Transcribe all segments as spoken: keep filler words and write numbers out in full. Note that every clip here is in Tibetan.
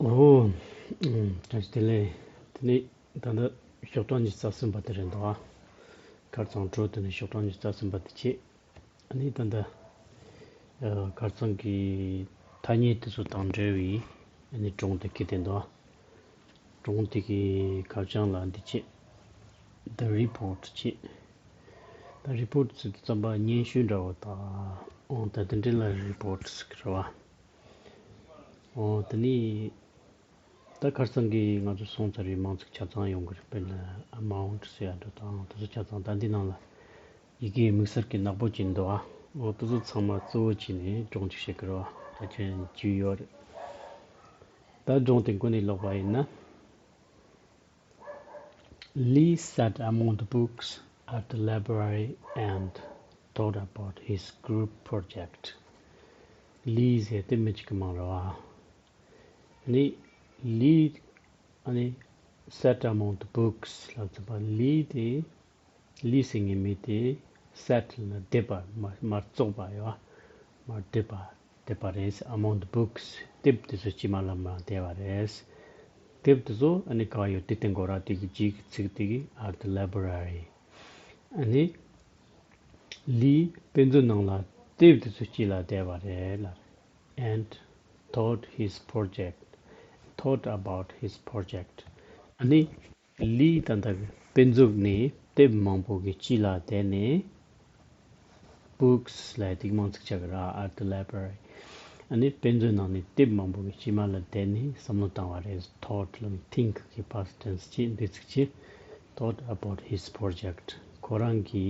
ཨོ། ཨུམ། བཀྲ་ཤིས་བདེ་ལེགས། དེ་ནས་ད་ལྟ་ཤོག་གྲངས་ཉི་ཤུ་རྩ་གསུམ་པ་དེ་རེད་འདུག་ཨ། ཁ་རྩང་དྲོ་དེ་ནས་ཤོག་གྲངས་ཉི་ཤུ་རྩ་གསུམ་པ་དེ་བྱས། ཨ་ནི་ད་ལྟ་ཨ། ཁ་རྩང་གི་ཐ་སྙད་དེ་ཚོ་དང་འབྲེལ་བའི་ཨ་ནི་སྒྲུང་དེ་གི་དེ་འདུག་ཨ། སྒྲུང་དེ་གི་ཁ་བྱང་ལ་འདི་བྱས། The report བྱས། ད་རི་པོར་ཊི་ཟེར་དུས་ཙམ་པ་སྙན་ཞུ་འདྲ་བོ་དང་། ཨོ་ད་དེ་འདྲ་ལ་རི་པོར་ཊི་ཟེར་གི་རེད་བ། ཨོ་དེ་ནི་ད་ཁ་རྩང་གིས་ང་ཚོ་སོང་ཚར་བའི་མིང་ཚིག་ཆ་ཚང་ཡོང་གི་རེད། དཔེར་ན་ཨ་མའུན་ཊི་ཟེར་ཡ་འདྲ་དང་དེ་ཚོ་ཆ་ཚང་། ད་འདི་ནང་ལ་ཡི་གེ་དམིགས་བསལ་གྱི་ནག་པོ་ཅིག་འདུག་ཨ། ཨོ་དེ་ཚོ་ཚང་མ་གཙོ་བོ་བྱས་ནས་སྒྲུང་ཅིག་བཤད་གི་རེད་བ། ད་ཁྱོད་བརྒྱུད་ཡོད་རེད། ད་སྒྲུང་དེ་མགོ་ནས་ཀློག་པ་ཡིན་ན། Lee sat among the books at the library and thought about his group project. ལི་ཟེར་དེ་མི་གཅིག་གི་མིང་རེད་བ། ནི་ལི་ཨ་ནི་sat among the books ལབ་ཙམ་པ། ལི་དེ་ལི་ཟེར་མཁན་མི་དེ་སེ་ཊི་ལབ་ན་བསྡད་པ། མར་མར་བཙུགས་པ་ཡོད་བ། མར་བསྡད་པ། བསྡད་པ་རེད། Among the books དེབ་དེ་ཚོ་དཀྱིལ་མ་ལ་མར་བསྡད་པ་རེད། དེབ་དེ་ཚོ་ཨ་ནི་ག་པར་ཡོད་དེ་སྟེང་སྒོ་ར་དེ་གི་རྗེས་ཀྱི་ཚིག་དེ་གི་at the library ཨ་ནི་ལིས་དཔེ་མཛོད་ནང་ལ་དེབ་དེ་ཚོ་དཀྱིལ་ལ་བསྡད་པ་རེད་ལབ། And thought his project thought about his project ཨ་ནི་ལིས་ད་ལྟ་དཔེ་མཛོད་ནས་དེབ་མང་པོ་གི་དཀྱིལ་ལ་བསྡད་ནས། Books ལབ་དེ་མིང་ཚིག་ཆགས་ཀྱི་རེད། At the library ཨ་ནི་དཔེ་མཛོད་ནང་ནས་དེབ་མང་པོ་གི་དཀྱིལ་མ་ལ་བསྡད་ནས་བསམ་བློ་བཏང་བ་རེད། Thought ལབ་ན་think གི་past tense བྱས་འདས་ཚིག་བྱས། Thought about his project ཁོ་རང་གི་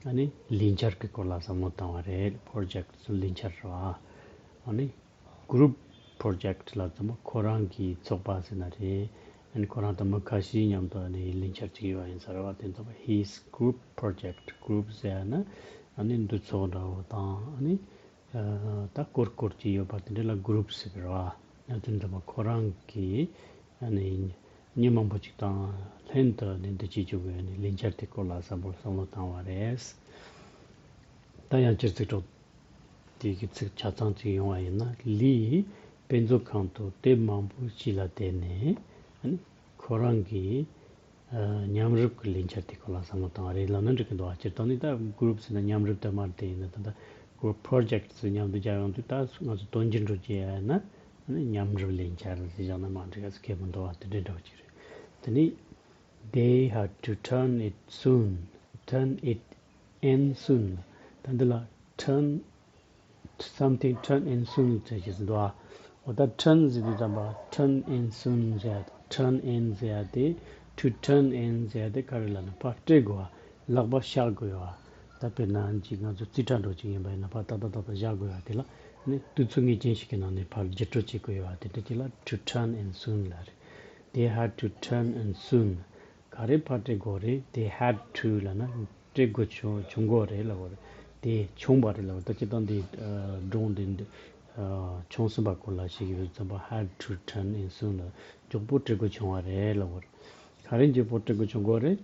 ཨ་ནི་ལས་འཆར་གྱི་སྐོར་ལ་བསམ་བློ་བཏང་བ་རེད། Project ལས་འཆར་རེད་བ། ཨ་ནི་group project ལབ་ཙམ་པ་ཁོ་རང་གི་ཚོགས་པ་ཟེར་ན་རེད། ཨ་ནི་ཁོ་རང་དང་མི་ཁ་ཤས་མཉམ་དུ་ཨ་ནི་ལས་འཆར་ཅིག་ཡོད་པ་ཡིན་ས་རེད་བ། དེ་ཚོ་his group project group ཟེར་ཡ་ན་ཨ་ནི་འདུ་ཚོགས་འདྲ་བོ་དང་ཨ་ནི་ད་སྐོར་སྐོར་གྱི་ཡོད་པ་དེ་འདྲ་ལ་group ཟེར་གི་རེད་བ། ཨ་དེ་ཚོ་ཁོ་རང་གི་ཨ་ནི་མི་མང་པོ་ཅིག་དང་ལྷན་དུ་ཨ་ནི་འདི་བྱེད་རྒྱུ་གི་ཨ་ནི་ལས་འཆར་དེ་སྐོར་ལ་བསམ་བློ་བསམ་བློ་བཏང་བ་རེད། ད་ཡང་སྤྱིར་ཚིག་གྲོགས། དེ་གི་ཚིག་ཆ་ཚང་ཅིག་ཡོང་བ་ཡིན་ན། ལིས་དཔེ་མཛོད་ཁང་དུ་དེབ་མང་པོ་དཀྱིལ་ལ་བསྡད་ནས་ཨ་ནི་ཁོ་རང་གི་ཨ་མཉམ་རུབ་ཀྱི་ལས་འཆར་དེ་སྐོར་ལ་བསམ་བློ་བཏང་བ་རེད་ལབ་ན་འགྲིག་གི་འདུག་ཨ། སྤྱིར་བཏང་ནི་ད་group ཟེར་ན་མཉམ་རུབ་དེ་མ་རེད། དེ་ཡིན་ན་ད་ལྟ་group project ཟེར་མཉམ་དུ་སྦྱར་ཡོང་དུས་ད་ང་ཚོ་དོན་རྒྱུན་འགྲོ་བྱེད་ཡ་ཡིན་ན་ཨ་ནི་མཉམ་རུབ་ལས་འཆར་ཟེར་བཞག་ན་མ་འགྲིག་ག་ཁེ་མི་འདུག་ཨ། དེ་འདྲ་འདྲ་བོ་ཅིག་རེད། དེ་ནི། They had to turn it soon. Turn it in soon. ད་འདི་ལ་turn something turn in soon ཟེར་གྱི་འདུག་ཨ། འོ་ད་turn ཟེར་དུས་ཙམ་པ་turn in soon ཟེར་ཡ་དང་turn in ཟེར་ཡ་དེ། To turn in ཟེར་ཡ་དེ་ག་རེ་ལབ་ན་ཕར་སྤྲད་དགོས་པ། ལག་པ་བཞག་དགོས་པ། ད་དཔེར་ན་ཅིག་ང་ཚོ་རྩིས་ཁྲ་འདྲ་ཅིག་ཡིན་པ་ཡིན་ན་ཕར་ཏག་ཏག་ཏག་བཞག་དགོས་པ་དེ་ལ་ནི་དུས་ཚོད་ངེས་ཅན་ཞིག་གི་ནང་ནས་ཕར་བརྒྱུད་སྤྲོད་བྱེད་དགོས་པ་དེ་འདྲ་ཅིག་ལ་to turn in soon ལབ་རེད། They had to turn in soon. ག་རེ་ཕར་སྤྲད་དགོས་རེད། They had to ལབ་ན་སྤྲད་དགོས་བྱུང་བྱུང་དགོས་རེད་ལབ་དགོས་རེད། དེ་བྱུང་བ་རེད་ལབ་དགོས་རེད། ད་སྤྱིར་བཏང་འདི་ཨ་སྒྲུང་འདི་འདི་ཨ་བྱུང་ཟིན་པ་སྐོར་ལ་བཤད་ཀྱི་ཡོད་ཙམ་པ་had to turn in soon ལ་མགྱོགས་པོ་སྤྲད་དགོས་བྱུང་བ་རེད་ལབ་དགོས་རེད། ག་རེ་མགྱོགས་པོ་སྤྲད་དགོས་བྱུང་དགོས་རེད།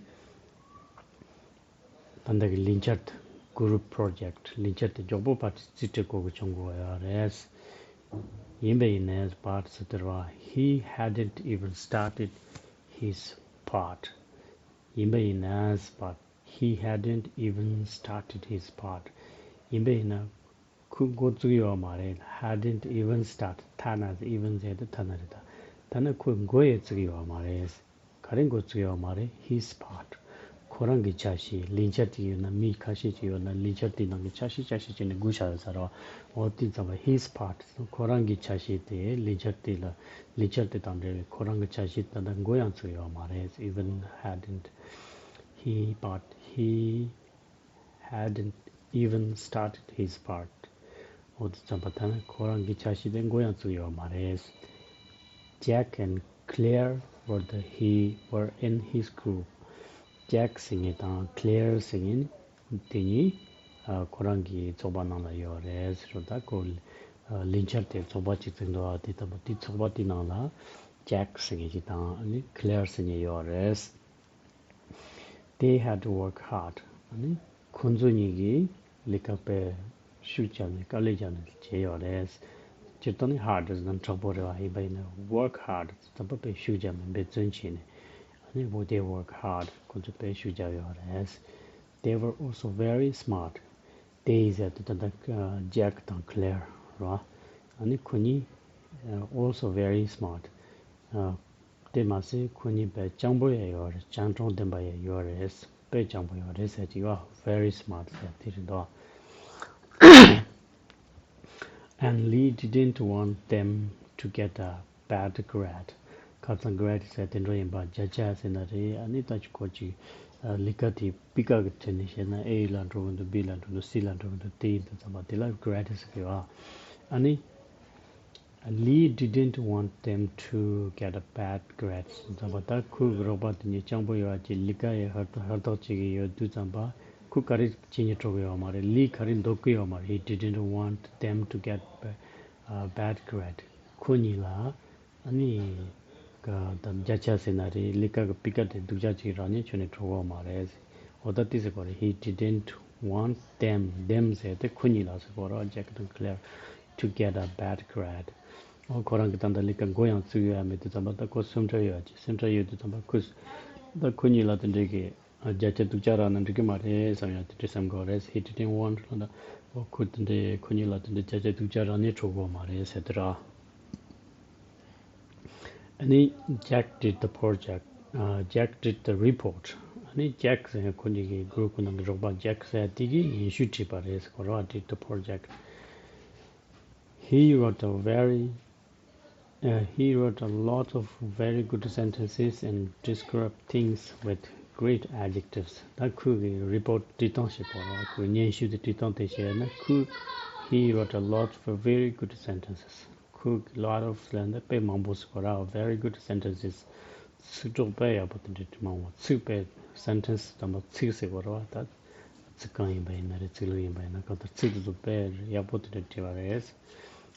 ད་ལྟ་གི་ལས་འཆར་དེ་group project ལས་འཆར་དེ་མགྱོགས་པོ་ཕར་རྩིས་སྤྲད་དགོས་ཀྱི་བྱུང་དགོས་ཡོད་རེད། ཡིན་པ་ཡིན་ནའི་but ཟེར་དེ་རེད་བ། He hadn't even started his part. ཡིན་པ་ཡིན་ནའི་but he hadn't even started his part. ཡིན་པ་ཡིན་ན་ཁོས་འགོ་བཙུགས་ཡོད་མ་རེད། Hadn't even started. ཐ་ན་even ཟེར་དེ་ཐ་ན་རེད་ད། ཐ་ན་ཁོས་འགོ་ཡང་བཙུགས་ཡོད་མ་རེད། ག་རེ་འགོ་བཙུགས་ཡོད་མ་རེད། His part. ཁོ་རང་གི་ཆ་ཤས། ལས་འཆར་དེ་ཡོད་ན་མི་ཁ་ཤས་ཅིག་ཡོད་ན་ལས་འཆར་དེའི་ནང་གི་ཆ་ཤས་ཆ་ཤས་བྱས་ནས་བགོས་བཞག་ཡོད་ས་རེད་བ། འོ་དེ་ཙམ་པ་his part ཁོ་རང་གི་ཆ་ཤས་དེ་ལས་འཆར་དེ་ལ་ལས་འཆར་དེ་དང་འབྲེལ་བའི་ཁོ་རང་གི་ཆ་ཤས་ད་ལྟ་འགོ་ཡང་བཙུགས་ཡོད་མ་རེད། Even hadn't. He but he hadn't even started his part. འོ་དེ་ཙམ་པ་ད་ནི་ཁོ་རང་གི་ཆ་ཤས་དེ་འགོ་ཡང་བཙུགས་ཡོད་མ་རེད། Jack and Claire were the he were in his group. Jack ཟེར་མཁན་དང་Claire ཟེར་མཁན་དེ་གཉིས་ཨ་ཁོ་རང་གི་ཚོགས་པ་ནང་ལ་ཡོད་རེད་ཟེར་བ། ད་ཁོ་ཨ་ལས་འཆར་དེ་ཚོགས་པ་ཅིག་བཙུགས་འདུག་ཨ། དེ་ལྟ་བུ་དེ་ཚོགས་པ་དེའི་ནང་ལ་Jack ཟེར་མཁན་ཅིག་དང་ཨ་ནི་Claire ཟེར་མཁན་ཡོད་རེད། They had to work hard. ཨ་ནི་ཁོ་ཚོ་གཉིས་ཀྱིས་ལས་ཀ་དཔེ་ཤུགས་བརྒྱབ་ནས་དཀའ་ལས་བརྒྱབ་ནས་བྱས་ཡོད་རེད། སྤྱིར་བཏང་ནི་hard ཟེར་ན་དྲག་པོ་རེད་བ། ཡིན་པ་ཡིན་ན་work hard ཟེར་དུས་ཙམ་པ་དཔེ་ཤུགས་རྒྱབ་ནས་འབད་བརྩོན་བྱས་ནས། ཨ་ནི་they work hard, ཁོ་ཚོ་དཔེ་ཤུགས་རྒྱབ་ཡོད་རེད། They were also very smart. They ཟེར་དུས་ད་ལྟ་Jack དང་Claire རེད་བ། ཨ་ནི་ཁོ་གཉིས་also very smart. དེ་མ་ཟད་ཁོ་གཉིས་དཔེ་སྤྱང་པོ་ཡང་ཡོད་རེད། སྤྱང་གྲུང་ལྡན་པ་ཡང་ཡོད་རེད། དཔེ་སྤྱང་པོ་ཡོད་རེད་ཟེར་གྱི་ཡོད། Very smart ཟེར་དེ་རེད་འདུག And Lee didn't want them to get a bad grade. ཁ་སང་grade ཟེར་དེ་འདྲ་ཡིན་པ། བརྒྱ་ཆ་ཟེར་ན་རེད། ཨ་ནི་ད་ཅི་ཁོ་ཅིག་ལས་ཀ་དེ་སྤུས་ཀ་གི་ཐད་ནས་བཤད་ན་A ལ་འགྲོ་གི་འདུག B ལ་འགྲོ་གི་འདུག C ལ་འགྲོ་གི་འདུག་དེ་ཡིན་དུས་ཙམ་པ་དེ་ལ་grade ཟེར་གི་ཡོད། ཨ་ནི། Lee didn't want them to get a bad grade. ཟེར་ཙམ་པ་ད་ཁོའི་རོགས་པ་དེ་གཉིས་སྤྱང་པོ་ཡོད་ཅེས་ལས་ཀ་ཡི་ཧུར་ཐག་ཧུར་ཐག་བྱེད་ཀྱི་ཡོད་དུས་ཙམ་པ་ཁོ་ག་རེ་བྱེད་སྙིང་བྲོ་གི་ཡོད་མ་རེད། Lee ག་རེ་འདོད་ཀྱི་ཡོད་མ་རེད། He didn't want them to get a bad grade. ཁོ་གཉིས་ལ་ཨ་ནི་ག་ད་བརྒྱ་ཆ་ཟེར་ན་རེད། ལས་ཀ་གི་སྤུས་ཀ་དེ་སྡུག་ཅག་ཅིག་རག་སྙིང་ཁྱོན་ནས་བྲོ་གི་ཡོད་མ་རེད། འོ་ད་དེ་ཟེར་གོ་རེད། He didn't want them, them ཟེར་དེ་ཁོ་གཉིས་ལ་ཟེར་གོ་རེད། Jack དང་Claire to get a bad grade. ཨོ་ཁོ་རང་གི་ད་ལྟ་ལས་ཀ་མགོ་ཡང་བཙུགས་ཡོད་ཡ་མེད་དུས་ཙམ་པ་ད་ཁོ་སེམས་ཁྲལ་ཡོད་ཅེས། སེམས་ཁྲལ་ཡོད་དུས་ཙམ་པ་ཁོས་ད་ཁོ་གཉིས་ལ་དེ་འདྲའི་གི་བརྒྱ་ཆ་སྡུག་ཅག་རག་ན་འགྲིག་གི་མ་རེད་བསམ་ཡ་དེ་འདྲ་བསམ་གི་ཡོད་རེད། He didn't want ལ་ད་ཨོ་ཁོ་དེ་འདྲའི་ཁོ་གཉིས་ལ་དེ་འདྲའི་བརྒྱ་ཆ་སྡུག་ཅག་རག་ནས་བྲོ་གི་ཡོད་མ་རེད་ཟེར་དེ་ར། ཨ་ནི། Jack did the project. Uh, Jack did the report. ཨ་ནི་Jack ཟེར་ཁོ་གཉིས་ཀྱི་group ནང་གི་རོགས་པ་Jack ཟེར་དེ་གིས་སྙན་ཞུ་བྲིས་པ་རེད་ཟེར་གོ་རེད། Did the project. He wrote a very, uh, he wrote a lot of very good sentences and described things with great adjectives. ད་ཁོས་གི་report བྲིས་སྟངས་ཤིག་གོ་རེད། ཁོས་སྙན་ཞུ་དེ་བྲིས་སྟངས་དེ་བཤད་ན་ཁོས། He wrote a lot of very good sentences. ཁོས་lot of ལབ་ན་དཔེ་མང་པོ་ཟེར་གོ་རེད། Very good sentences. ཚིག་གྲོགས་དཔེ་ཡག་པོ་དེ་འདྲ་མང་པོ། ཚིག་དཔེ་sentence དང་པོ་ཚིག་ཟེར་གོ་རེད་བ། ད་ཚིག་རྐང་ཡིན་པ་ཡིན་ན་རེད། ཚིག་ལྷུག་ཡིན་པ་ཡིན་ན། གང་ལྟར་ཚིག་དེ་ཚོ་དཔེ་ཡག་པོ་དེ་འདྲ་བྲིས་པ་རེད།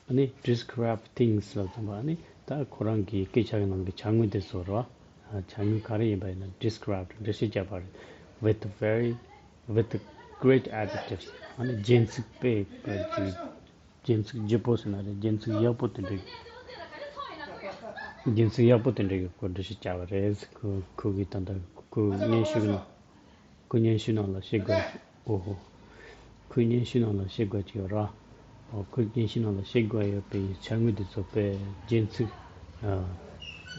ཨ་ནི་describe things ལབ་ཙམ་པ་ཨ་ནི་ད་ཁོ་རང་གི་སྐད་ཆ་གི་ནང་གི་བྱ་དངོས་དེ་ཚོ་རེད་བ། བྱ་དངོས་ག་རེ་ཡིན་པ་ཡིན་ན་describe འགྲེལ་བཤད་བརྒྱབ་པ་རེད། With very, with great adjectives. ཨ་ནི་རྒྱན་ཚིག་དཔེ་དཔེ་ཅིག་རྒྱན་ཚིག་ལྗིད་པོ་ཟེར་ན་རེད། རྒྱན་ཚིག་ཡག་པོ་དེ་འདྲ། རྒྱན་ཚིག་ཡག་པོ་དེ་འདྲ་གི་སྐོར་འགྲེལ་བཤད་བརྒྱབ་པ་རེད། ཁོ་ཁོ་གི་ད་ལྟ་ཁོ་སྙན་ཞུ་ནང་ཁོ་སྙན་ཞུ་ནང་ལ་བཤད་དགོས། ཨོ་ཧོ། ཁོའི་སྙན་ཞུ་ནང་ལ་བཤད་དགོས་ཀྱི་ཡོད་ར། ཨོ་ཁོའི་སྙན་ཞུ་ནང་ལ་བཤད་དགོས་ཡོད་པའི་བྱ་དངོས་དེ་ཚོ་དཔེ་རྒྱན་ཚིག་ཨ་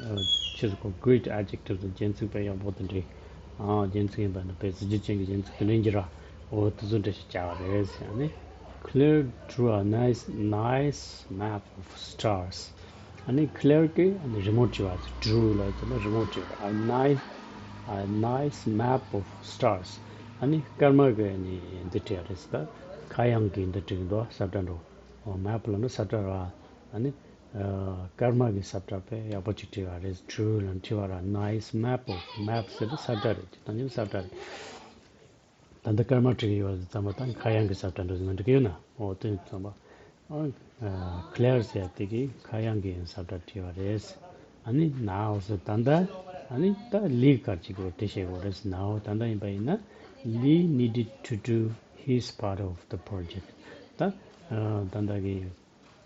ཨ་ཆི་ཟེར་གོ great adjectives རྒྱན་ཚིག་དཔེ་ཡག་པོ་དེ་འདྲ། ཨ་རྒྱན་ཚིག་ཡིན་པ་ན་དཔེ་གཟི་བརྗིད་ཅན་གྱི་རྒྱན་ཚིག་དེ་འདྲ་ཡིན་གྱི་ར། ཨོ་དེ་ཚོ་འགྲེལ་བཤད་བརྒྱབ་པ་རེད་ཟེར་ནས། Claire drew a nice, nice map of stars. ཨ་ནི་Claire གིས་ཨ་ནི་རི་མོ་བྲིས་པ། Drew ལབ་ཙམ་པ་རི་མོ་བྲིས་པ། A nice, a nice map of stars. ཨ་ནི་སྐར་མ་གི་ཨ་ནི་འདི་བྲིས་པ་རེད་ཟེར། ད་མཁའ་དབྱིངས་ཀྱི་འདི་བྲིས་འདུག་ས་བཀྲ་འདྲ་བོ། ཨོ་map ལབ་ན་ས་བཀྲ་ར། ཨ་ནི་ཨ་སྐར་མ་གི་ས་བཀྲ་དཔེ་ཡག་པོ་ཅིག་བྲིས་པ་རེད། Drew ལབ་བྲིས་པ་ར། Nice map of, map ཟེར་དུས་ས་བཀྲ་རེད། ད་ནི་ས་བཀྲ་རེད། ད་ལྟ་སྐར་མ་བྲིས་ཀྱི་ཡོད་ཙམ་པ་དང་མཁའ་དབྱིངས་ཀྱི་ས་བཀྲ་འདྲ་ཟེར་ན་འགྲིག་གི་ཡོད་ན། འོ་དེ་ཙམ་པ། ཨ་Claire ཟེར་དེ་གིས་མཁའ་དབྱིངས་ཀྱི་ས་བཀྲ་བྲིས་པ་རེད། ཨ་ནི་now ཟེར་ད་ལྟ་ཨ་ནི་ད་Lee ག་རེ་བྱེད་དགོས་དེ་བཤད་དགོས་རེད། Now ད་ལྟ་ཡིན་པ་ཡིན་ན། Lee needed to do his part of the project. ད་ཨ་ད་ལྟ་གི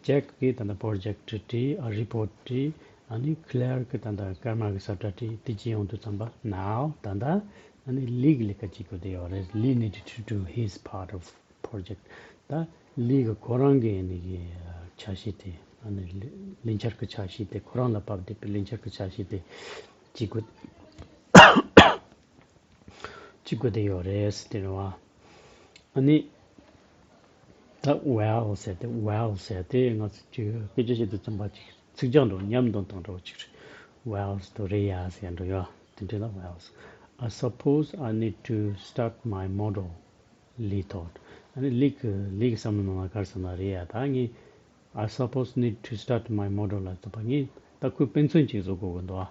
Jack གིས་ད་ལྟ་project བྲིས། ཨ་report བྲིས། ཨ་ནི་Claire གིས་ད་ལྟ་སྐར་མ་གི་ས་བཀྲ་བྲིས། དེ་བྱས་ཡོང་དུས་ཙམ་པ་now ད་ལྟ་ཨ་ནི་Lee གི་ལས་ཀ་བྱེད་དགོས་དེ་ཡོད་རེད། Lee needed to do his part of project. ད་Lee གི་ཁོ་རང་གི་ཨ་ནི་གི་ཆ་ཤས་དེ། ཨ་ནི་ལས་འཆར་གི་ཆ་ཤས་དེ། ཁོ་རང་ལ་བབས་བསྡད་པའི་ལས་འཆར་གི་ཆ་ཤས་དེ་བྱེད་དགོས། གཅིག་པ་དེ་ཡོད་རེད་ཟེར་དེ་རེད་བ། ཨ་ནི་ད་well ཟེར་དེ། Well ཟེར་དེ་ང་ཚོ་ཅིག་སྐད་ཆ་བཤད་དུས་ཙམ་པ་ཅིག་ཚིག་རྒྱག་འགྲོ། ཉམས་འདོན་བཏང་འགྲོ་ཅིག་རེད། Well ཟེར་དུས་རེད་ཡ་ཟེར་ཡ་འགྲོ་ཡ། དེ་འདྲ་ལ་well ཟེར། I suppose I need to start my model, Lee thought. ཨ་ནི་Lee གི་Lee གི་བསམ་བློ་ནང་ལ་ག་རེ་ཟེར་ན་རེད་ཡ། ད་ངས I suppose need to start my model ལ་ད་ངས་ད་ཁོའི་དཔེ་མཚོན་ཅིག་བཟོ་དགོས་ཀྱི་འདུག་ཨ།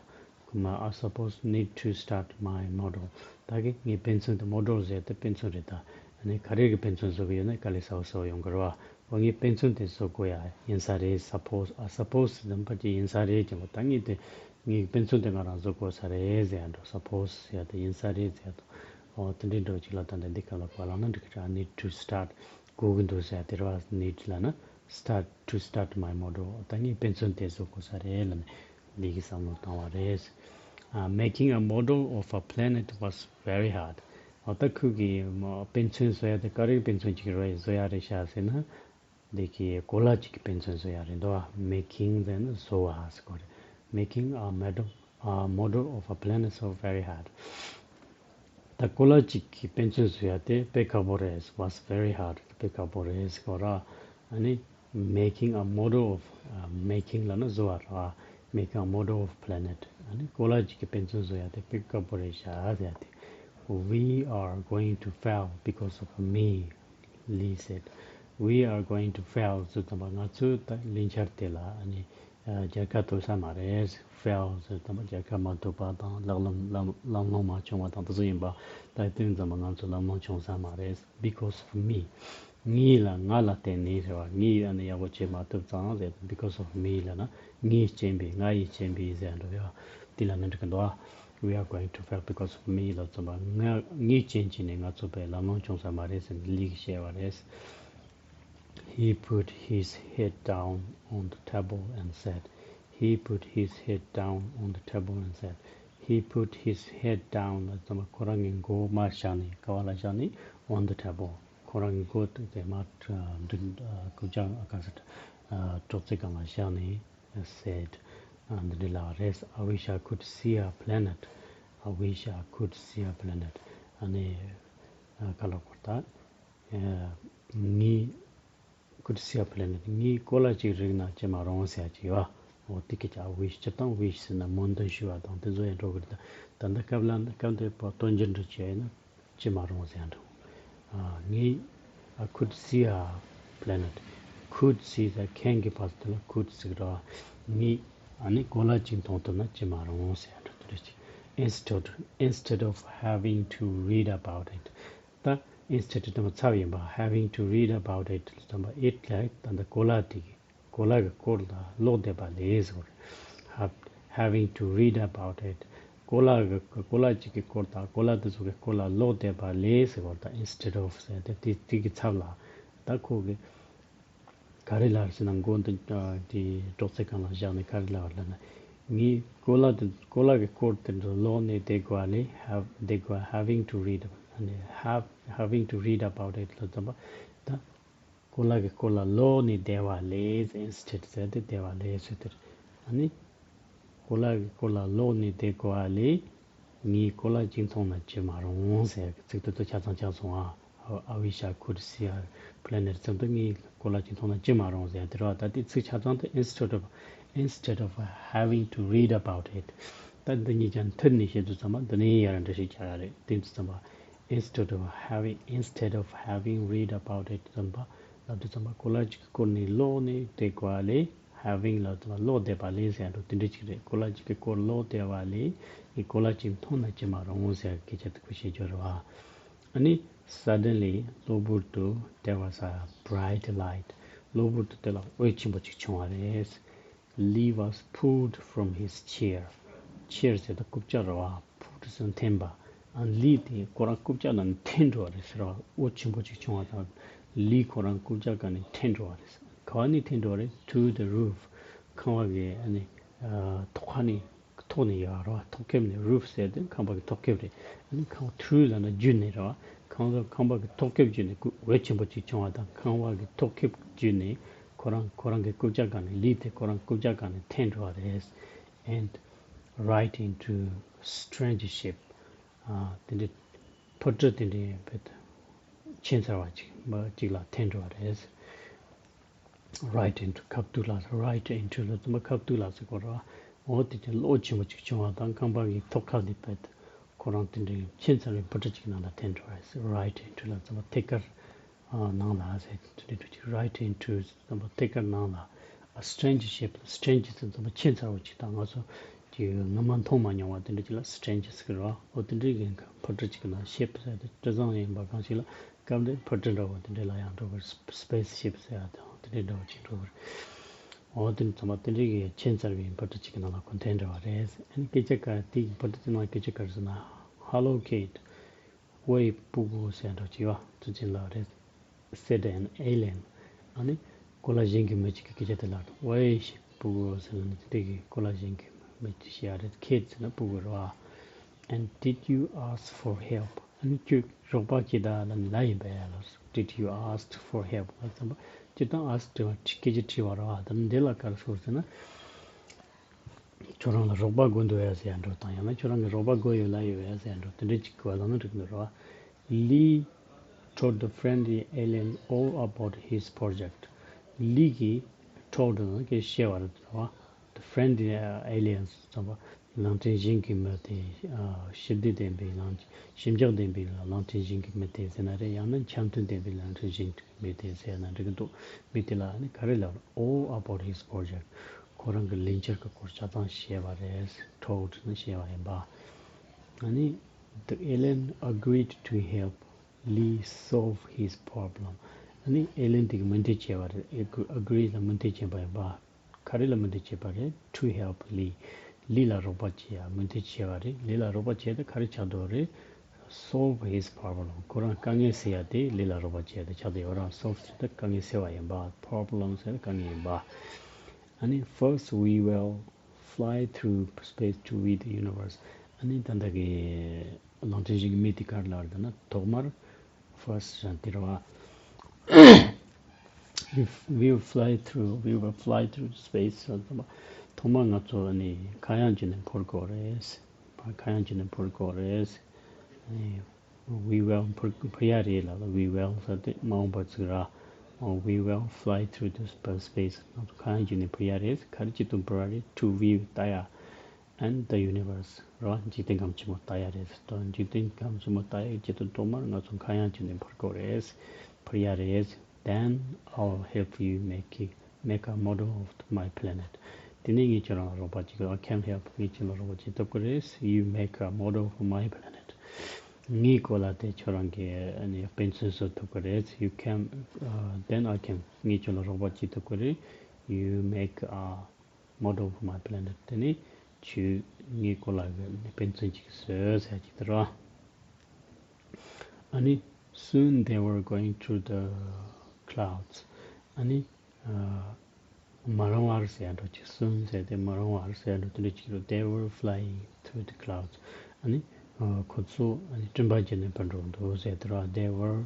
ཁོ་མ་I suppose need to start my model. ད་གི་ངས་དཔེ་མཚོན་དེ། Model ཟེར་དེ་དཔེ་མཚོན་རེད་ད། ཨ་ནི་ག་རེ་གི་དཔེ་མཚོན་བཟོ་གི་ཡོད་ན་དཀའ་ལས་ཚ་པོ་ཚ་པོ་ཡོང་གི་རེད་བ། འོ་ངས་དཔེ་མཚོན་དེ་བཟོ་དགོས་ཡ་ཡིན་ས་རེད། Suppose, I suppose ཟེར་དུས་ཙམ་པ་ཅིག་ཡིན་ས་རེད་ཀྱང་། ད་ངས་དེ་ངས་དཔེ་མཚོན་དེ་ང་རང་བཟོ་དགོས་ས་རེད་ཟེར་ཡ་འགྲོ། Suppose ཟེར་ཡ་དེ་ཡིན་ས་རེད་ཟེར་ཡ་དང་། འོ་དེ་འདྲའི་འགྲོ་ཅིག་ལ་ད་ལྟ་འདི་སྐབས་ལ་བ་ལང་ན་འགྲིག་གི་རེད། I need to start དགོས་ཀྱི་འདུག་ཟེར་ཡ་དེ་རེད་བ། Need ལབ་ན། start to start my model. ད་ངས་དཔེ་མཚོན་དེ་བཟོ་དགོས་ས་རེད་ལབ་ནས་ལི་གིས་བསམ་བློ་བཏང་བ་རེད། Uh, making a model of a planet was very hard. འོ་ད་ཁོས་ཀྱིས་མ་དཔེ་མཚོན་བཟོ་ཡ་དེ་ག་རེ་དཔེ་མཚོན་ཅིག་རེད་བཟོ་ཡ་རེད་ཤག་ཟེར་ན། འདི་གི་གོ་ལ་གཅིག་གི་དཔེ་མཚོན་བཟོ་ཡ་རེད་འདུག Making ཟེར་ན་བཟོ་བ་ཟེར་གོ་རེད། Making a model, a model of a planet so very hard. ད་གོ་ལ་གཅིག་གི་དཔེ་མཚོན་བཟོ་ཡ་དེ་དཔེ་ཁག་པོ་རེད། Was very hard. དཔེ་ཁག་པོ་རེད་ཟེར་གོ་ར། ཨ་ནི་making a model of, uh, making ལབ་ན་བཟོ་བ་ར། Making a model of planet. ཨ་ནི་གོ་ལ་གཅིག་གི་དཔེ་མཚོན་བཟོ་ཡ་དེ་དཔེ་ཁག་པོ་རེད་ཤག་ཟེར་ཡ་དེ། We are going to fail because of me, Lee said. We are going to fail ཟེར་ཙམ་པ་ང་ཚོས་ད་ལས་འཆར་དེ་ལ་ཨ་ནི་རྒྱལ་ཁ་ཐོབ་ས་མ་རེད། Fail ཟེར་ཙམ་པ་རྒྱལ་ཁ་མ་ཐོབ་པ་དང་ལག་ལམ་ལམ་ལམ་ལྷོང་མ་བྱུང་བ་དང་དེ་ཚོ་ཡིན་པ། ད་དེ་ཙམ་པ་ང་ཚོ་ལམ་ལྷོང་བྱུང་ས་མ་རེད། Because of me. ངའི་ལ་ང་ལ་བརྟེན་ནས་ཟེར་བ། ངས་ཨ་ནི་ཡག་པོ་བྱེད་མ་ཐུབ་ཙང་ཟེར། Because of me ལབ་ན་ངའི་རྐྱེན་པས། ང་ཡི་རྐྱེན་པས་ཟེར་འགྲོ་ཡ། དེ་ལ་མི་འགྲིག་གི་འདུག We are going to fail because of me ལབ་ཙམ་པ་ང་ངའི་རྐྱེན་གྱིས་ནི་ང་ཚོ་དཔེ་ལམ་ལྷོང་བྱུང་ས་མ་རེད་ཟེར་ནས་ལི་གིས་བཤད་པ་རེད། He put his head down on the table and said, he put his head down on the table and said, he put his head down ལབ་ཙམ་པ་ཁོ་རང་གི་མགོ་མར་བཞག་ནས་ཀ་བ་ལ་བཞག་ནས། On the table. ཁོ་རང་གི་མགོ་དེ་དེ་མར་འགྲིག་རྐུབ་བཀྱག་ག་ས་སྒྲོག་ཙེ་སྒང་ལ་བཞག་ནས་said, འདི་འདྲ་ལབ་པ་རེད། I wish I could see a planet. I wish I could see a planet. ཨ་ནི་ག་ལ་གོ་ད། ངས་could see a planet. ངས་གོ་ལ་ཅིག་རིག་ན་ཅི་མ་རུང་ཟེར་ཡ་ཅིག་ཡོད། འོ་དེ་སྐད་ཆ། I wish. སྤྱིར་བཏང་wish ཟེར་ན་སྨོན་འདུན་ཞུ་བ་དང་དེ་ཚོ་ཡང་འགྲོ་གི་རེད། ད་ད་ལྟ་སྐབས་ལ་སྐབས་འདིར་དོན་འགྱུར་འདྲ་བྱས་ན་ཅི་མ་རུང་ཟེར་ཡ་འགྲོ། ངས་I could see a planet. Could see ཟེར་can གི་བར་དུ་ལ་could ཟེར་གི་རེད་བ། ངས་ཨ་ནི་གོ་ལ་ཅིག་མཐོང་ཐུབ་ན་ཅི་མ་རུང་ཟེར་ཡ་འགྲོ་དེ་རེད་ཅིག Instead, instead of having to read about it. ད་instead དེ་མ་ཚབ་ཡིན་པ། having to read about it ལ་ཙམ་པ་it ལ་ད་ལྟ་གོ་ལ་དེ་གི་གོ་ལ་གི་སྐོར་ལ་ཀློག་བསྡད་པ་ལས་ཟེར་བ་རེད། Have- having to read about it. གོ་ལ་གི་གོ་ལ་གཅིག་གི་སྐོར་དང་གོ་ལ་དེ་ཚོ་གི་སྐོར་ལ་ཀློག་བསྡད་པ་ལས་ཟེར་བ་རེད། ད་instead of ཟེར་དེ་དེ་དེ་གི་ཚབ་ལ་ད་ཁོ་གི་ག་རེ་ལབ་ཟེར་ན། མགོ་འདི་དེ་སྒྲོག་ཙེ་སྒང་ལ་བཞག་ནས་ག་རེ་ལབ་ལབ་ན། ངས་གོ་ལ་དེ་གོ་ལ་གི་སྐོར་དེ་འདྲ་ཀློག་ནས་བསྡད་དགོས་པ་ལས། have- བསྡད་དགོས། Having to read. ཨ་ནི་have- having to read about it ལ་ཙམ་པ་ད་གོ་ལ་གི་སྐོར་ལ་ཀློག་ནས་བསྡད་པ་ལས། Instead ཟེར་དེ་བསྡད་པ་ལས་ཟེར་དེ་རེད། ཨ་ནི་གོ་ལ་གི་སྐོར་ལ་ཀློག་ནས་བསྡད་དགོས་པ་ལས། ངས་གོ་ལ་གཅིག་མཐོང་ན་ཅི་མ་རུང་ཟེར་གི་ཚིག་དེ་ཚོ་ཆ་ཚང་ཆགས་སོང་ཨ། I wish I could see a planet ཙམ་དུ་ངས་གོ་ལ་གཅིག་མཐོང་ན་ཅི་མ་རུང་ཟེར་དེ་རེད་བ། ད་དེ་ཚིག་ཆ་ཚང་དེ་instead of, instead of having to read about it. ད་འདི་གཉིས་ཀྱང་མཐུད་ནས་བཤད་དུས་ཙམ་པ་འདི་ནས་ཡར་འདྲ་ཞིག་རྒྱག་ཡ་རེད། དེ་དུས་ཙམ་པ། Instead of having, instead of having read about it ཙམ་པ་ལབ་དུས་ཙམ་པ་གོ་ལ་གཅིག་གི་སྐོར་ནས་ཀློག་ནས་བསྡད་དགོས་པ་ལས། Having ལབ་དུས་ཙམ་པ་ཀློག་བསྡད་པ་ལས་ཟེར་ཡ་འགྲོ་དེ་འདྲ་ཅིག་རེད། གོ་ལ་གཅིག་གི་སྐོར་ཀློག་བསྡད་པ་ལས་ངས་གོ་ལ་གཅིག་མཐོང་ན་ཅི་མ་རུང་ཟེར་སྐད་ཆ་དེ་ཁོས་བཤད་རྒྱུ་རེད་བ། ཨ་ནི་suddenly གློ་བུར་དུ་there was a bright light. གློ་བུར་དུ་དེ་ལ་འོད་ཆེན་པོ་ཅིག་བྱུང་བ་རེད། Lee was pulled from his chair. Chair ཟེར་ད་རྐུབ་བཀྱག་རེད་བ། Pulled ཟེར་འཐེན་པ། ཨ་ལི་དེ་ཁོ་རང་རྐུབ་བཀྱག་ནང་ནས་འཐེན་འགྲོ་བ་རེད་ཟེར་བ། འོད་ཆེན་པོ་ཅིག་བྱུང་བ་དང་ལི་ཁོ་རང་རྐུབ་བཀྱག་སྒང་ནས་འཐེན་འགྲོ་བ་རེད། ག་བ་ནས་འཐེན་འགྲོ་བ་རེད། To the roof. ཁང་བ་གི་ཨ་ནི་ཐོག་ཁ་ནས། ཐོག་ནས་ཡོད་རེད་བ། ཐོག་ཁེབས་ནས། Roof ཟེར་དེ་ཁང་པ་གི་ཐོག་ཁེབས་རེད། ཨ་ནི་ཁང་བ། Through ལབ་ན་བརྒྱུད་ནས་རེད་བ། ཁང་བ་ཁང་པ་གི་ཐོག་ཁེབས་བརྒྱུད་ནས་ཀུ- འོད་ཆེན་པོ་ཅིག་བྱུང་བ་དང་ཁང་བ་གི་ཐོག་ཁེབས་བརྒྱུད་ནས་ཁོ་རང་ཁོ་རང་གི་རྐུབ་བཀྱག་སྒང་ནས་ལི་དེ་ཁོ་རང་རྐུབ་བཀྱག་སྒང་ནས་འཐེན་འགྲོ་བ་རེད། And right into strange shape. ཨ་དེ་འདྲའི་ཕོ་བྲང་དེ་འདྲའི་བེད་ཁྱད་མཚར་བ་ཅིག་མ་ཅིག་ལ་འཐེན་འགྲོ་བ་རེད། Right into ཁ་ཐུག་ལ། Right into ལ་དུ་མ་ཁ་ཐུག་ལ་ཟེར་གོ་ར། འོ་དེ་དེ་གློག་ཆེན་པོ་ཅིག་བྱུང་བ་དང་ཁང་པ་གི་ཐོག་ཁ་ནས་བེད་ཁོ་རང་དེ་འདྲའི་ཁྱད་མཚར་བའི་ཕོ་བྲང་ཅིག་ནང་ལ་འཐེན་འགྲོ་བ་རེད། Right into ལ་དུ་མ་ཐད་ཀར་ནང་ལ་ཟེར་དེ་འདྲའི་འགྲོ་ཅིག Right into དུ་མ་ཐད་ཀར་ནང་ལ། A strange shape. Strange ཟེར་དུ་མ་ཁྱད་མཚར་བ་ཅིག་དང་ང་ཚོ་ཀྱི་སྔོན་མ་མཐོང་མ་མྱོང་བ་དེ་འདྲ་ཅིག་ལ་strange ཟེར་གི་རེད་བ། འོ་དེ་འདྲའི་གི་ཕོ་བྲང་ཅིག་གི་ནང་། Shape ཟེར་དེ་སྤྲུལ་བཟང་ཡིན་པ་གང་ཞིག་ལ་སྐབས་འདིར་ཕོ་བྲང་འདྲ་བོ་དེ་འདྲ་ལ་ཡང་འགྲོ་གི་རེད། Space ship ཟེར་ཡ་དང་དེ་འདྲའི་འདྲ་བོ་ཅིག་འགྲོ་གི་རེད། འོ་དེ་ཚང་མ་དེ་འདྲའི་གི་ཁྱད་མཚར་བའི་ཕོ་བྲང་ཅིག་གི་ནང་ལ་ཁོ་འཐེན་འགྲོ་བ་རེད། ཨ་ནི་སྐད་ཆ་ག་དེ་ཕོ་བྲང་དེ་ནང་སྐད་ཆ་ག་རེ་ཟེར་ན། Hello, Kate. ཝེ་སྤུ་གུ་ཟེར་འགྲོ་ཅིག་བ་ཚུལ་ཅན་ལ་རེད། Said an alien. ཨ་ནི་ གོ་ལ་གཞན་གྱི་མི་གཅིག་གི་སྐད་ཆ་དེ་ལ་ཝའི་ཞེས་སྤུ་གུ་ཟེར་ལ་ནི་དེ་གི་གོ་ལ་གཞན་གྱི་མི་གཅིག་བཤད་ཡ་རེད། ཁེད་ཟེར་ན་སྤུ་གུ་རེད་བ། And did you ask for help? ཨ་ནི་ཁྱོད་རོགས་པ་བྱེད་ད་ལ་ནི་ལ་ཡིན་པས་ལ། Did you ask for help? ལ་ཙམ་པ་ཁྱོད་དང་ask དྲི་བ་སྐད་ཆ་དྲིས་པ་རེད་བ། ད་ནི་འདི་ལ་ག་རེ་ཟེར་ཟེར་ན། ཁྱོད་རང་ལ་རོགས་པ་དགོས་འདུག་ཡ་ཟེར་ཡ་འགྲོ་དང་ཡང་ན་ཁྱོད་རང་གི་རོགས་པ་དགོས་ཡོད་ལ་ཡོད་ཡ་ཟེར་ཡ་འགྲོ་དེ་འདྲ་ཅིག་གི་བ་ལ་ནི་འགྲིག་འདུག་རེད་བ། Lee told the friendly alien all about his project. ལི་གིས་told ནི་སྐད་བཤད་པ་རེད་བ། The friendly aliens ཙམ་པ་གླིང་ཕྲན་གཞན་གྱི་མི་དེ་ཞི་བདེ་ལྡན་པའི་གླིང་ཞི་འཇགས་ལྡན་པའི་གླིང་ཕྲན་གཞན་གྱི་མི་དེ་ཟེར་ན་རེད། ཡང་ན་འཆམ་མཐུན་ལྡན་པའི་གླིང་ཕྲན་གཞན་གྱི་མི་དེ་ཟེར་ན་འགྲིག་གི་འདུག་མི་དེ་ལ་ནི་ག་རེ་ལབ། All about his project. ཁོ་རང་གི་ལས་འཆར་གྱི་སྐོར་ཆ་ཚང་བཤད་པ་རེད། told ནི་བཤད་པ་ཡིན་པ། ཨ་ནི། The alien agreed to help Lee solve his problem. ཨ་ནི་ཨེ་ལེན་དེ་གི་མོས་མཐུན་བྱས་པ་རེད། ཨེ་ཨ་གྷི་རི་ལ་མོས་མཐུན་བྱས་པ་ཡིན་པ། ག་རེ་ལ་མོས་མཐུན་བྱས་པ་རེད། To help Lee. ལི་ལ་རོགས་པ་བྱེད་ཡ་མོས་མཐུན་བྱས་པ་རེད། ལི་ལ་རོགས་པ་བྱས་ཏེ་ག་རེ་ཆགས་འགྲོ་རེད། Solve his problem. ཁོ་རང་དཀའ་ངལ་སེལ་ཡ་དེ་ལི་ལ་རོགས་པ་བྱས་ཏེ་ཆགས་ཏེ་ཡོད་རང་། Solve ཟེར་ཏེ་དཀའ་ངལ་སེལ་བ་ཡིན་པ། Problem ཟེར་ཏེ་དཀའ་ངལ་ཡིན་པ། ཨ་ནི། First we will fly through space to view the universe. ཨ་ནི་ད་ལྟ་གི་གླིང་ཕྲན་གཞན་གྱི་མི་དེ་ག་རེ་ལབ་རེད་ན། ཐོག་མར། First ཟེར་དེ་རེད་བ། We we will fly through, we will fly through space. ཐོག་མར་ང་ཚོ་ནི་མཁའ་དབྱིངས་ཀྱི་ནང་འཕུར་དགོས་རེད། མཁའ་དབྱིངས་ཀྱི་ནང་འཕུར་དགོས་རེད། We will འཕུར་འཕུར་ཡ་རེད་ལབ་ལ། We will ཟེར་ཏེ་མ་འོངས་པ་ཚིག་ར། We will fly through the spa- space. ང་ཚོ་མཁའ་དབྱིངས་ཀྱི་ནང་འཕུར་ཡ་རེད། ག་རེ་བྱེད་དུ་འཕུར་བ་རེད། To view ལྟ་ཡ། And the universe ར། འཇིག་རྟེན་ཁམས་ཆེན་མོ་ལྟ་ཡ་རེད། ད་འཇིག་རྟེན་ཁམས་ཆེན་མོ་ལྟ་ཡ་གི་ཆེད་དུ་ཐོག་མར་ང་ཚོ་མཁའ་དབྱིངས་ཀྱི་ནང་འཕུར་དགོས་རེད། འཕུར་ཡ་རེད། Then I'll help you make it, make a model of my planet. དེ་ནས་ངས་ཁྱོད་རང་ལ་རོགས་པ་བྱེད་ཀྱི། I can help. ངས་ཁྱོད་ལ་རོགས་པ་བྱེད་ཐུབ་ཀྱི་རེད། You make a model of my planet. ངའི་སྐོར་ལ་དེ་ཁྱོད་རང་གིས་ཨ་ནི་དཔེ་མཚོན་བཟོ་ཐུབ་ཀྱི་རེད། You can, uh, then I can. ངས་ཁྱོད་ལ་རོགས་པ་བྱེད་ཐུབ་ཀྱི་རེད། You make a model of my planet. དེ་ནས་ཁྱོད་ངའི་སྐོར་ལ་གི་དཔེ་མཚོན་ཅིག་བཟོས་ཟེར་ཅིག་དེ་རེད། ཨ་ནི། Soon they were going through the clouds. ཨ་ནི། ཨ། མ་རང་བར་ཟེར་ཡ་འདྲ་ཅིག Soon ཟེར་ཏེ་མ་རང་བར་ཟེར་ཡ་འདྲ་དེ་འདྲ་ཅིག་རེད། They were flying through the clouds. ཨ་ནི། ཨ། ཁོ་ཚོ་ཨ་ནི་སྤྲིན་པ་བརྒྱུད་ནས་འཕུར་འགྲོ་འདུག་ཟེར་དེ་རེད། They were,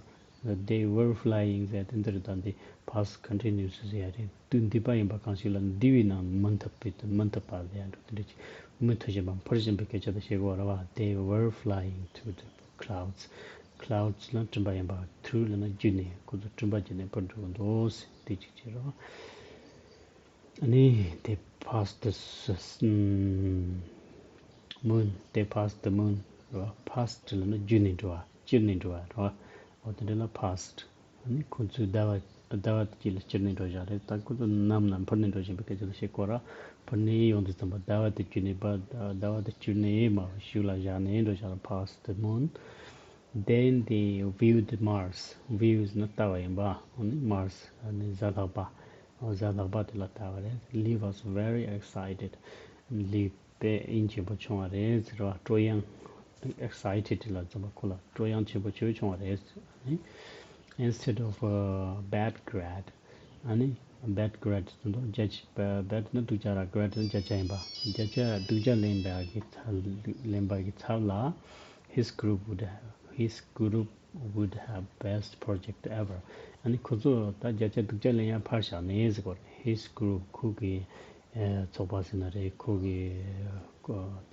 they were flying ཟེར་དེ་འདི་རེད། ད་འདི་past continuous ཟེར་ཡ་རེད། དུས་འདས་པ་ཡིན་པ་གང་ཞིག་ལ་འདས་པའི་ནང་མུ་མཐུད་པའི་མུ་མཐུད་པ་ཟེར་ཡ་འདྲ་དེ་འདྲ་ཅིག་མུ་མཐུད་བཞིན་པ་འཕུར་བཞིན་པའི་སྐད་ཆ་དེ་བཤད་དགོས་རེད་བ། They were flying through the clouds. Clouds ལ་སྤྲིན་པ་ཡིན་པ། Through ལབ་ན་བརྒྱུད་ནས། ཁོ་ཚོ་སྤྲིན་པ་བརྒྱུད་ནས་འཕུར་འགྲོ་གི་འདུག་ཟེར་དེ་གཅིག་བྱས་རེད་བ། ཨ་ནི། They passed the s- s- mm, moon. They passed the moon. རེད་བ། Passed ལབ་ན་བརྒྱུད་ནས་འགྲོ་བ། བསྐྱུར་ནས་འགྲོ་བ་རེད་བ། འོ་དེ་འདྲ་ལ་passed. ཨ་ནི་ཁོ་ཚོས་ཟླ་བ་ཟླ་བ་དེ་དཀྱིལ་ལ་བསྐྱུར་ནས་འགྲོ་བཞག་རེད། ད་ཁོ་ཚོ་ནམ་ལ་འཕུར་ནས་འགྲོ་བཞིན་པའི་སྐད་ཆ་ལ་བཤད་དགོས་ར། འཕུར་ནས་ཡོང་དུས་ཙམ་པ་ཟླ་བ་དེ་བརྒྱུད་ནས་པ། ཟླ་བ་དེ་བསྐྱུར་ནས་མར་ཤུགས་ལ་བཞག་ནས་འགྲོ་བཞག་ར། Passed the moon. Then they viewed Mars. Views ནི་ལྟ་བ་ཡིན་པ། ཨ་ནི་Mars ཨ་ནི་གཟའ་ལྷག་པ། གཟའ་ལྷག་པ་དེ་ལ་ལྟ་བ་རེད། Lee was very excited. ལི་དཔེ་ཨིན་ཆེན་པོ་བྱུང་བ་རེད་ཟེར་བ། སྤྲོ་ཡང་། Excited ལ་ཙམ་པ་ཁོ་ལ་སྤྲོ་ཡང་ཆེན་པོ་ཆེ་བྱུང་བ་རེད། ཨ་ནི། Instead of a bad grade. ཨ་ནི། Bad grade ཟེར་དུས་བརྒྱ་ཆ། Bad ནི་སྡུག་ཅག་ར། Grade ནི་བརྒྱ་ཆ་ཡིན་པ། བརྒྱ་ཆ་སྡུག་ཅག་ལེན་པ་གི་ཚབ། ལེན་པ་གི་ཚབ་ལ། His group would have, his group would have best project ever. ཨ་ནི་ཁོ་ཚོ་ད་བརྒྱ་ཆ་སྡུག་ཅག་ལེན་ཡ་ཕར་བཞག་ནས་ཟེར་གོ། His group ཁོ་གི་ཚོགས་པ་ཟེར་ན་རེད། ཁོ་གི་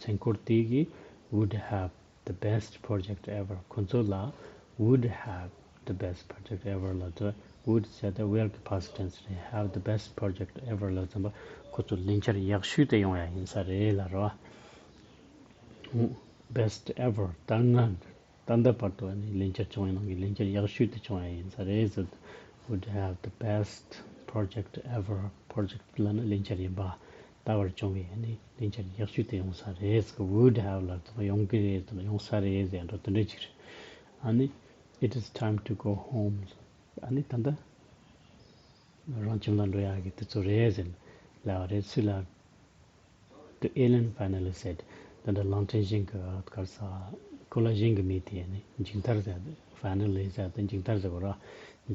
ཚན་ཁོར་དེ་གི་would have the best project ever. ཁོ་ཚོ་ལ་would have the best project ever ལབ་དུས། Would ཟེར་ཏེ་will གི་past tense རེད། Have the best project ever ལབ་ཙམ་པ་ཁོ་ཚོ་ལས་འཆར་ཡག་ཤོས་དེ་ཡོང་ཡ་ཡིན་ས་རེད་ལབ་རེད་བ། Best ever. ད་སྔ། ད་ལྟ་བར་དུ་ནི་ལས་འཆར་བྱུང་བའི་ནང་གི་ལས་འཆར་ཡག་ཤོས་དེ་བྱུང་ཡ་ཡིན་ས་རེད་ཟེར། Would have the best project ever. Project ལབ་ན་ལས་འཆར་ཡིན་པ། ད་བར་བྱུང་བའི་ནི་ལས་འཆར་ཡག་ཤོས་དེ་ཡོང་ས་རེད་ཟེར། Would have ལབ་ཙམ་ཡོང་གི་རེད་ཟེར། ཡོང་ས་རེད་ཟེར་འགྲོ་དེ་འདྲ་ཅིག་རེད། ཨ་ནི། It is time to go home. ཨ་ནི་ད་ལྟ་རང་ཁྱིམ་ལ་འགྲོ་ཡག་གི་དུས་ཚོད་རེད་ཟེར་ལབ་པ་རེད། སུས་ལབ། The alien finally said. ད་ལྟ་གླིང་ཕྲན་གཞན་གྱི་ག་རེ་ཟ། གོ་ལ་གཞན་གྱི་མི་དེ་ནི་མཇུག་མཐར་ཟེར། Finally ཟེར་ཏེ་མཇུག་མཐར་ཟེར་གོ་ར།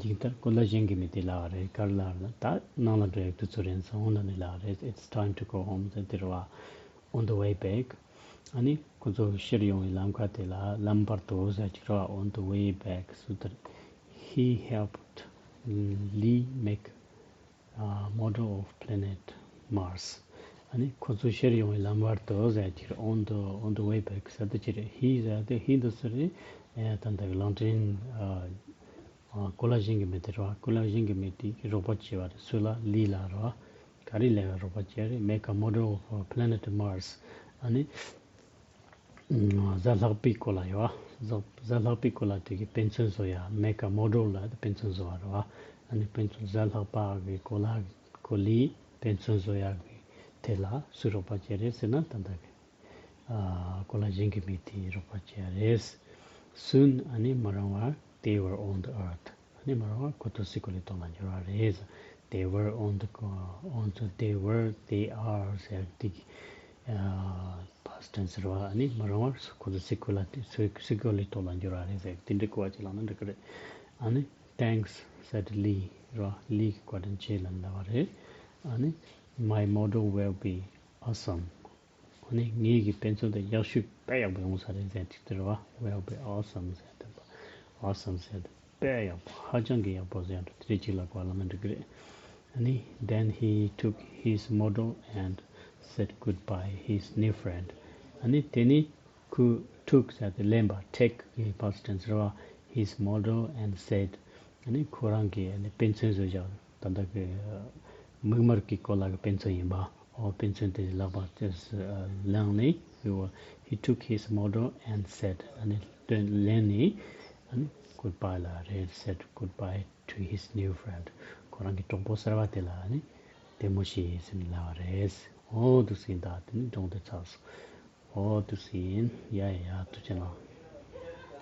འཇིག་ལྟར་གོ་ལ་གཞན་གྱི་མི་དེ་ལབ་རེད། ག་རེ་ལབ་རེད། ད་ནང་ལ་འགྲོ་ཡག་དུས་ཚོད་རན་སོང་ལབ་ནས་ལབ་རེད། It's time to go home ཟེར་དེ་རེད་བ། On the way back. ཨ་ནི་ཁོ་ཚོ་ཕྱིར་ཡོང་བའི་ལམ་ཁ་དེ་ལ་ལམ་བར་དུ་ཟེར་གྱི་རེད་བ། On the way back སུ་དེར། He helped Lee make uh, model of planet Mars. ཨ་ནི་ཁོ་ཚོ་ཕྱིར་ཡོང་བའི་ལམ་བར་དུ་ཟེར་གྱི་རེད། On the, on the way back ཟེར་དུས་ཅི་རེད། He ཟེར་དུས། He འདི་སུ་རེད། ཨེ་ད་ལྟ་གི་གླིང་ཕྲན་ཨ་ཨ་གོ་ལ་གཞན་གྱི་མི་དེ་རེད་བ། གོ་ལ་གཞན་གྱི་མི་དེ་རོགས་པ་བྱས་པ་རེད། སུ་ལ། Lee ལ་རེད་བ། ག་རེ་ལས་རོགས་པ་བྱས་རེད། Make a model of uh, planet Mars. ཨ་ནི་གཟའ་ལྷག་པའི་གོ་ལ་ཡོད་བ། གཟའ་གཟའ་ལྷག་པའི་གོ་ལ་དེ་གི་དཔེ་མཚོན་བཟོ་ཡ། Make a model ལ་དཔེ་མཚོན་བཟོ་བ་རེད་བ། ཨ་ནི་དཔེ་མཚོན་གཟའ་ལྷག་པ་གི་གོ་ལ་གོ་ལའི་དཔེ་མཚོན་བཟོ་ཡ་གི་དེ་ལ་སུས་རོགས་པ་བྱས་རེད་ཟེར་ན། ད་ལྟ་གི་ཨ་གོ་ལ་གཞན་གྱི་མི་དེས་རོགས་པ་བྱས་རེད། Soon ཨ་ནི་མ་རང་བར། They were on the earth. ཨ་ནི་མ་རང་བར་ཁོ་ཚོ་སའི་གོ་ལའི་ཐོག་ལ་འབྱོར་བ་རེད། They were on the on the they were, they are ཟེར་དེ་གི་ཨ་past tense རེད་བ། ཨ་ནི་མ་རང་བར་ཁོ་ཚོ་སའི་གོ་ལ་དེ་སའི་སའི་གོ་ལའི་ཐོག་ལ་འབྱོར་བ་རེད་ཟེར། དེ་འདྲའི་གོ་བ་ཅིག་བླངས་ན་འགྲིག་གི་རེད། ཨ་ནི། Thanks said Lee རེད་བ། Lee གིས་བཀའ་དྲིན་ཆེ་ལབ་ལབ་པ་རེད། ཨ་ནི། My model will be awesome. ཨ་ནི་ངེད་ཀྱི་དཔེ་མཚོན་དེ་ཡག་ཤོས་དཔེ་ཡག་པོ་ཡོང་ས་རེད་ཟེར་ཅིག་དེ་རེད་བ། Will be awesome ཟེར་དེ་བ། Awesome ཟེར་དེ་དཔེ་ཡག་པོ། ཧ་ཅང་གི་ཡག་པོ་ཟེར་ཡག་འདྲ་དེ་རེད། ཅིག་ལ་གོ་བ་བླངས་ན་འགྲིག་གི་རེད། ཨ་ནི། Then he took his model and said goodbye his new friend. ཨ་ནི་དེ་ནི་ཁོས་took ཟེར་དེ་ལེན་པ། Take གི་past tense རེད་བ། His model and said. ཨ་ནི་ཁོ་རང་གི་ཨ་ནི་དཔེ་མཚོན་བཟོ་བཞག་ད་ལྟ་གི་མིག་དམར་གྱི་གོ་ལ་གི་དཔེ་མཚོན་ཡིན་པ། ཨོ་དཔེ་མཚོན་དེ་ལག་པ་དེ་བླངས་ནས། He wa- he took his model and said. ཨ་ནི་སྟོན་ལེན་ནས། ཨ་ནི་goodbye ལབ་རེད། Said goodbye to his new friend. ཁོ་རང་གི་གྲོགས་པོ་གསར་པ་དེ་ལ་ཨ་ནི་བདེ་མོ་བྱེད་ཟེར་ནས་ལབ་པ་རེད། ཨོ་འདུག་སེ་ཡིན། ད་དེ་ནི་སྒྲུང་དེ་ཚར་སོང་། ཨོ་འདུག་སེ་ཡིན། ཡ་ཡ་ཡ། ཐུགས་རྗེ་གནང་།